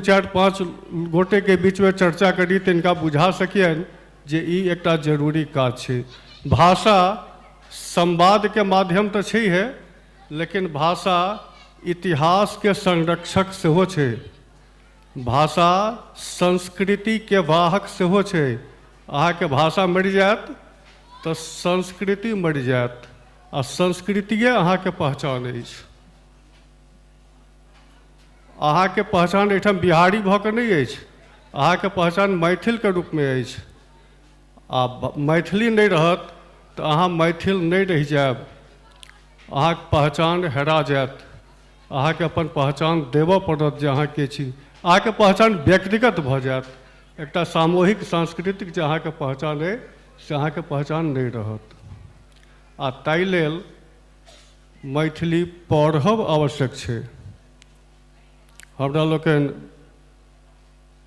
चारि पाँच गोटेके बीचमे चर्चा करी, तिनका बुझा सकियनि जे ई एकटा जरूरी काज छै। भाषा संवादके माध्यम तऽ छैहे, लेकिन भाषा इतिहासके संरक्षक सेहो छै, भाषा संस्कृतिके वाहक सेहो छै। अहाँके भाषा मरि जायत तऽ संस्कृति मरि जायत, आ संस्कृतिए अहाँके पहचान अछि। अहाँके पहचान एहिठाम बिहारी भऽ कऽ नहि अछि, अहाँके पहचान मैथिलके रूपमे अछि। आ मैथिली नहि रहत तऽ अहाँ मैथिल नहि रहि जायब, अहाँके पहचान हेरा जायत। अहाँके अपन पहचान देबऽ पड़त जे अहाँ के छी। अहाँके पहचान व्यक्तिगत भऽ जायत, एकटा सामूहिक सांस्कृतिक जे अहाँके पहचान अइ से अहाँके पहचान नहि रहत। आ ताहि लेल मैथिली पढ़ब आवश्यक छै। हमरा लोकनि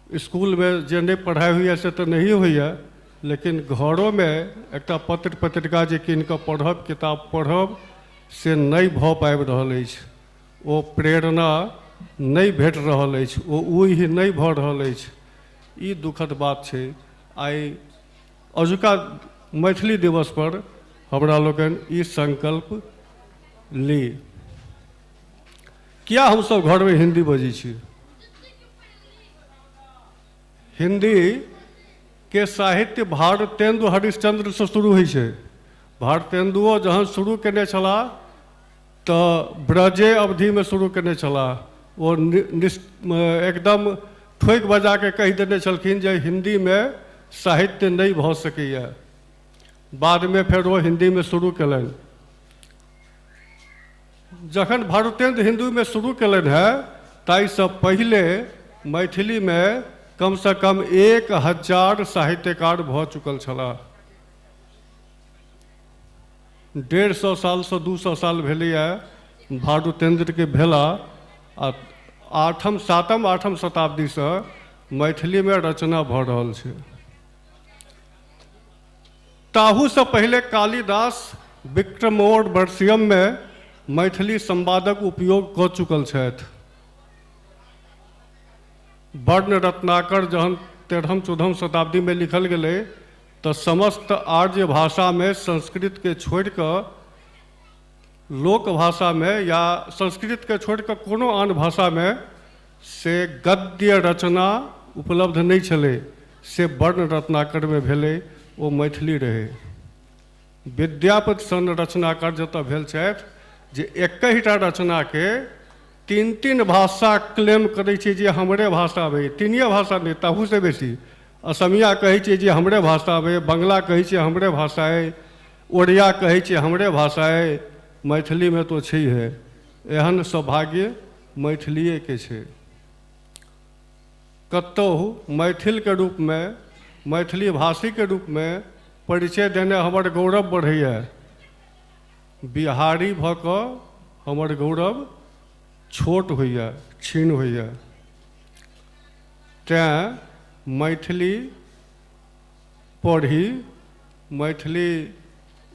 इसकुलमे जे नहि पढ़ाइ होइए से तऽ नहिए होइए, लेकिन घरोमे एकटा पत्र पत्रिका जे कीन कऽ पढ़ब, किताब पढ़ब, से नहि भऽ पाबि रहल अछि। ओ प्रेरणा नहि भेट रहल अछि, ओ ऊहि नहि भऽ रहल अछि। ई दुखद बात छै। आइ अजुका मैथिली दिवसपर हमरा लोकनि ई संकल्प ली। किया हमसब घरमे हिन्दी बजै छी? हिन्दी के साहित्य भारतेन्दु हरिश्चंद्रसँ शुरू होइ छै। भारतेन्दुओ जहन शुरू केने छलाह तऽ ब्रजे अवधिमे शुरू केने छलाह। ओ एकदम ठोकि बजाके कहि देने छलखिन जे हिन्दीमे साहित्य नहि भऽ सकैए। बादमे फेर ओ हिन्दीमे शुरू केलनि। जखन भारतेन्दु हिन्दूमे शुरू केलनि हेँ ताहिसँ पहिले मैथिलीमे कमसँ कम 1000 साहित्यकार भऽ चुकल छलाह। 150 सालसँ 200 साल भेलैए भारतेन्द्रके भेला, आ 8म 7म 8म शताब्दीसँ मैथिलीमे रचना भऽ रहल छै। ताहूसँ पहिले कालिदास विक्रमोर्वशीयममे मैथिली संवादक उपयोग कऽ चुकल छथि। वर्ण रत्नाकर जहन 13म 14म शताब्दीमे लिखल गेलै तऽ समस्त आर्य भाषामे संस्कृतके छोड़िकऽ लोक भाषामे या संस्कृतके छोड़िकऽ कोनो आन भाषामे से गद्य रचना उपलब्ध नहि छलै, से वर्ण रत्नाकरमे भेलै, ओ मैथिली रहै। विद्यापति सन रचनाकार जतऽ भेल छथि जे एकहिटा रचनाके तीन तीन भाषा क्लेम करै छै जे हमरे भाषा भेल, तीनिए भाषा नहि ताहूसँ बेसी। असमिया कहै छै जे हमरे भाषा भेल, बंगला कहै छै हमरे भाषा अइ, ओड़िया कहै छै हमरे भाषा अइ, मैथिलीमे तो छैहे। एहन सौभाग्य मैथिलीएके छै। कतहु मैथिलके रूपमे, मैथिली भाषीके रूपमे परिचय देने हमर गौरव बढ़ैए, बिहारी भऽ कऽ हमर गौरव छोट होइए, क्षीण होइए। तेँ मैथिली पढ़ी, मैथिली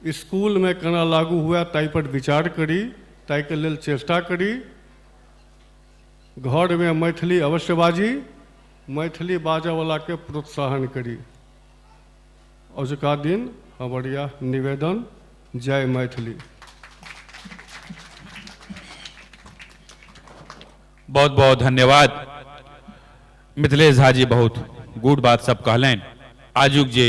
इसकुलमे केना लागू हुए ताहिपर विचार करी, ताहिके लेल चेष्टा करी। घरमे मैथिली अवश्य बाजी, मैथिली बाजऽवलाके प्रोत्साहन करी। अजुका दिन हमर यह निवेदन। जय मैथिली। बहुत बहुत धन्यवाद मिथिलेश झा जी, बहुत गुड बात सब कहलनि। आजुक जे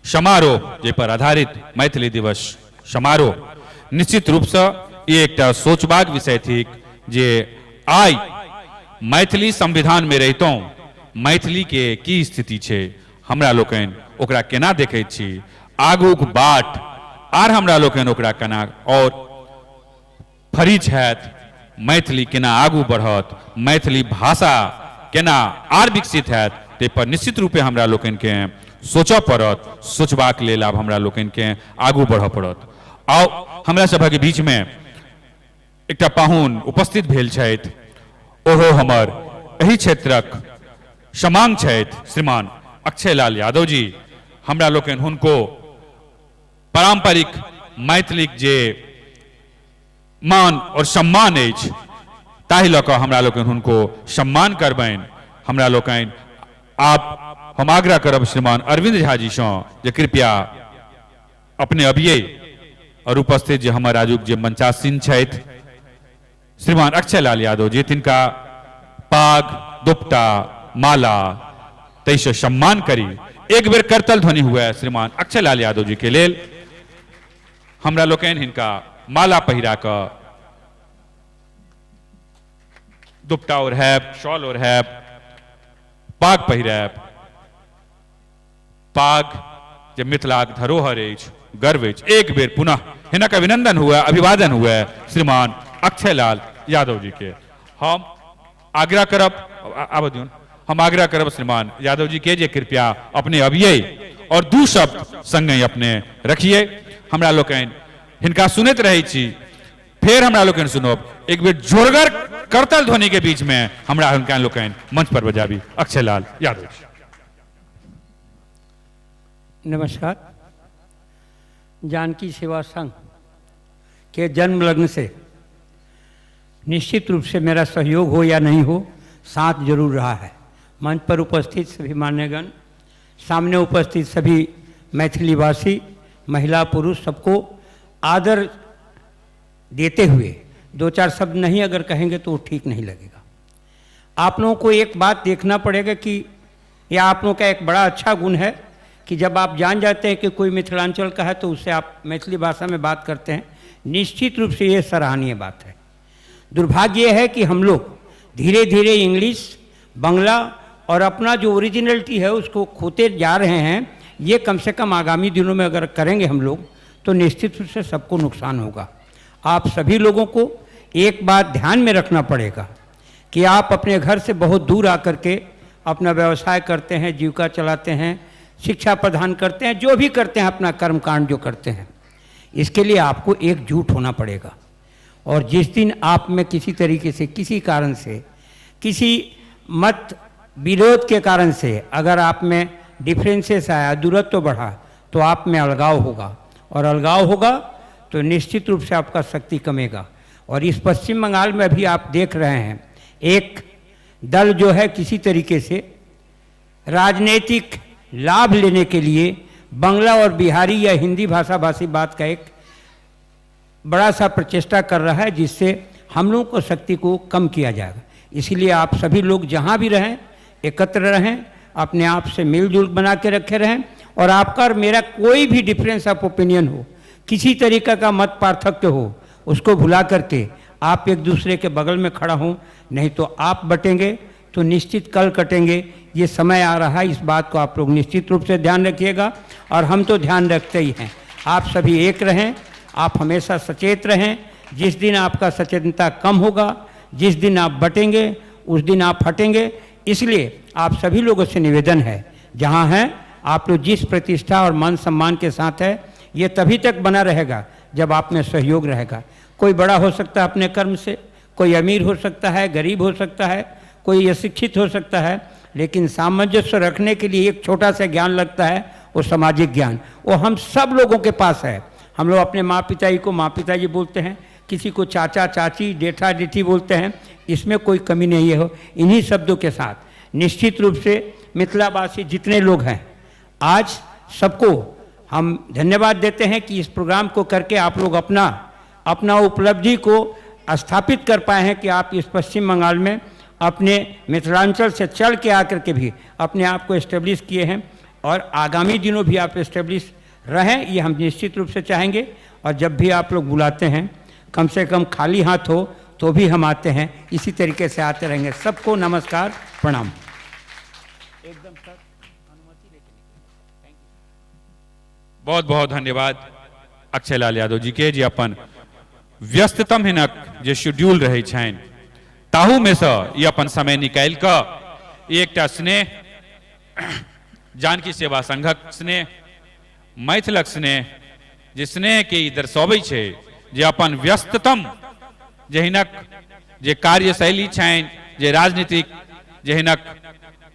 समारोह जे पर आधारित मैथिली दिवस समारोह निश्चित रूपसँ ई एकटा सोचबाक विषय थिक जे आइ मैथिली संविधान में रहितहुँ मैथिली के की स्थिति छै, हमरा लोकनि ओकरा केना देखैत छी, आगूक बाट आर हमरा लोकनि ओकरा केना और फरीछ हैत, मैथिली केना आगू बढ़त, मैथिली भाषा केना आर विकसित हैत, ताहि पर निश्चित रूपे हमरा लोकनिके सोचऽ पड़त। सोचबाक लेल आब हमरा लोकनिके आगू बढ़ऽ पड़त। आउ हमरा सभक बीचमे एकटा पाहुन उपस्थित भेल छथि, ओहो हमर एहि क्षेत्रक समांग छथि, श्रीमान अक्षय लाल यादव जी। हमरा लोकनि हुनको पारंपरिक मैथिलीक जे मान और सम्मान अछि ताहि लऽ कऽ हमरा लोकनि हुनको सम्मान करबनि। हमरा लोकनि आब हम आग्रह करब श्रीमान अरविंद झा जी सँ जे कृपया अपने अबियै और उपस्थित जे हमर आजुक जे मंचासीन छथि श्रीमान अक्षय लाल यादव जी, तिनका पाग, दुपटा, माला ताहिसँ सम्मान करी। एक बेर करतल ध्वनि हुए श्रीमान अक्षय लाल यादव जी के लेल। हमरा लोकनि हिनका माला पहिरा कऽ दुपटा ओढ़ायब, शॉल ओढ़ायब, पाग पहिरायब। पाग जे मिथिलाक धरोहर अछि, गर्व अछि। एक बेर पुनः हिनक अभिनंदन हुए, अभिवादन हुए श्रीमान अक्षय लाल यादव जी के। हम आग्रह करब, आब दियौन, हम आग्रह करब श्रीमान यादव जी के जे कृपया अपने अबियै और दू शब्द संगे अपने रखिए। हमरा लोकनि हिनका सुनैत रहै छी, फेर हमरा लोकनि सुनब। एक बेर जोरगर करतल ध्वनि के बीच में हमरा हुनका लोकनि मंच पर बजाबी। अक्षय लाल यादव जी। नमस्कार। जानकी सेवा संघ के जन्म लग्न से निश्चित रूप से मेरा सहयोग हो या नहीं हो, साथ जरूर रहा है। मंच पर उपस्थित सभी मान्यगण, सामने उपस्थित सभी मैथिलीवासी, महिला पुरुष, सबको आदर देते हुए दो चार शब्द नहीं अगर कहेंगे तो वो ठीक नहीं लगेगा। आप लोगों को एक बात देखना पड़ेगा कि यह आप लोगों का एक बड़ा अच्छा गुण है कि जब आप जान जाते हैं कि कोई मिथिलांचल का है तो उससे आप मैथिली भाषा में बात करते हैं। निश्चित रूप से ये सराहनीय बात है। दुर्भाग्य ये है कि हम लोग धीरे धीरे इंग्लिश, बंगला और अपना जो ओरिजिनलिटी है उसको खोते जा रहे हैं। ये कम से कम आगामी दिनों में अगर करेंगे हम लोग तो निश्चित रूप से सबको नुकसान होगा। आप सभी लोगों को एक बात ध्यान में रखना पड़ेगा कि आप अपने घर से बहुत दूर आकर के अपना व्यवसाय करते हैं, जीविका चलाते हैं, शिक्षा प्रदान करते हैं, जो भी करते हैं अपना कर्मकांड जो करते हैं, इसके लिए आपको एकजुट होना पड़ेगा। और जिस दिन आप में किसी तरीके से, किसी कारण से, किसी मत विरोध के कारण से अगर आप में डिफरेंसेस आया, दूरत्व बढ़ा, तो आप में अलगाव होगा, और अलगाव होगा तो निश्चित रूप से आपका शक्ति कमेगा। और इस पश्चिम बंगाल में भी आप देख रहे हैं, एक दल जो है किसी तरीके से राजनीतिक लाभ लेने के लिए बंगला और बिहारी या हिंदी भाषा भाषी बात का एक बड़ा सा प्रचेष्टा कर रहा है, जिससे हम लोगों को शक्ति को कम किया जाएगा। इसलिए आप सभी लोग जहाँ भी रहें एकत्र रहें, अपने आप से मिलजुल बना के रखे रहें, और आपका और मेरा कोई भी डिफरेंस ऑफ ओपिनियन हो, किसी तरीका का मत पार्थक्य हो, उसको भुला करके आप एक दूसरे के बगल में खड़ा हों, नहीं तो आप बटेंगे तो निश्चित कल कटेंगे। ये समय आ रहा है, इस बात को आप लोग निश्चित रूप से ध्यान रखिएगा, और हम तो ध्यान रखते ही हैं। आप सभी एक रहें, आप हमेशा सचेत रहें। जिस दिन आपका सचेतनता कम होगा, जिस दिन आप बटेंगे, उस दिन आप हटेंगे। इसलिए आप सभी लोगों से निवेदन है, जहाँ हैं आप लोग जिस प्रतिष्ठा और मान सम्मान के साथ है, ये तभी तक बना रहेगा जब आप में सहयोग रहेगा। कोई बड़ा हो सकता है अपने कर्म से, कोई अमीर हो सकता है, गरीब हो सकता है, कोई अशिक्षित हो सकता है, लेकिन सामंजस्य रखने के लिए एक छोटा सा ज्ञान लगता है, वो सामाजिक ज्ञान, वो हम सब लोगों के पास है। हम लोग अपने माँ पिताजी को माँ पिताजी बोलते हैं, किसी को चाचा चाची, जेठा जेठी बोलते हैं, इसमें कोई कमी नहीं है। इन्हीं शब्दों के साथ निश्चित रूप से मिथिलावासी जितने लोग हैं, आज सबको हम धन्यवाद देते हैं कि इस प्रोग्राम को करके आप लोग अपना अपना उपलब्धि को स्थापित कर पाए हैं कि आप इस पश्चिम बंगाल में अपने मिथिलांचल से चल के आकर के भी अपने आप को एस्टेब्लिश किए हैं, और आगामी दिनों भी आप एस्टेब्लिश रहें, ये हम निश्चित रूप से चाहेंगे। और जब भी आप लोग बुलाते हैं, कम से कम खाली हाथ हो तो भी हम आते हैं, इसी तरीके से आते रहेंगे। सबको नमस्कार, प्रणाम। एकदम सर, अनुमति लेके निकलेंगे। Thank you. बहुत बहुत धन्यवाद अक्षय लाल यादव जी के, जे अपन व्यस्ततम हिनक जे शेड्यूल रहै छनि ताहू में से ई अपन समय निकालि कऽ एकटा स्नेह, जानकी सेवा संघक स्नेह, मैथिलक स्नेह, जे स्नेह के ई दर्शाबै छै जे अपन व्यस्ततम जे हिनक जे कार्यशैली छनि, जे राजनीतिक जे हिनक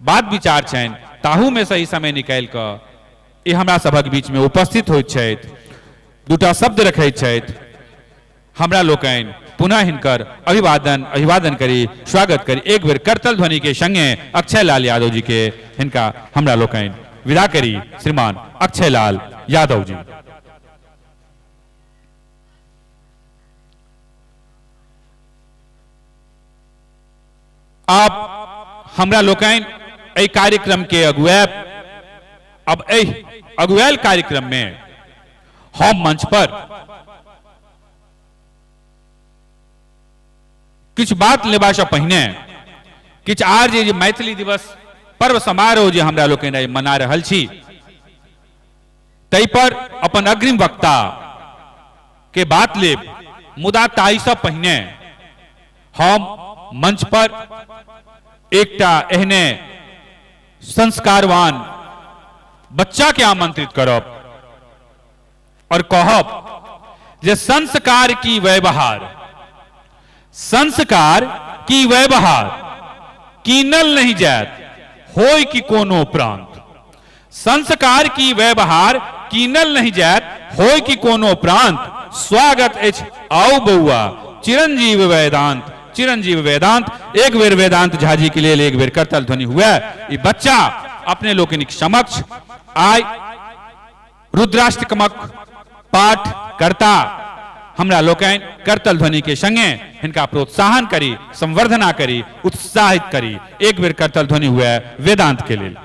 बात विचार छनि, ताहू में से ई समय निकालि कऽ ई हमरा सभक बीच में उपस्थित होइत छथि, दूटा शब्द रखैत छथि। हमरा लोकनि पुनः हिनकर अभिवादन अभिवादन करी, स्वागत करी। एक बेर करतल ध्वनि के संगे अक्षय लाल यादव जी के हिनका हमरा लोकनि विदा करी। श्रीमान अक्षय लाल यादव जी। आप हमरा लोकनि एहि कार्यक्रम के अगुआब, अब एहि अगुआयल कार्यक्रम में हम मंच पर किछु बात लेबा से पहिने किछु आर जे मैथिली दिवस पर्व समारोह जे हमरा लोकनि आइ मना रहल छी ताहि पर अपन अग्रिम वक्ता के बात लेब, मुदा ताहि से पहिने हम मंच पर एकटा एहने संस्कारवान बच्चा के आमंत्रित करब और कहब जे संस्कार की व्यवहार, संस्कार की व्यवहार कीनल नहीं जात होय कि कोनो प्रांत। संस्कार की व्यवहार कीनल नहीं जात होय कि कोनो प्रांत। स्वागत अछि आउ बौआ चिरंजीव वेदांत, चिरंजीव वेदांत। एक बेर वेदांत झा जी के लेल एक बेर करतल ध्वनि हुए। ई बच्चा अपने लोकनिक समक्ष आइ रुद्राष्टकमक पाठ करता। हमरा लोकनि करतल ध्वनि के संगे हिनका प्रोत्साहन करी, संवर्धना करी, उत्साहित करी। एक बेर करतल ध्वनि हुए वेदांत के लेल।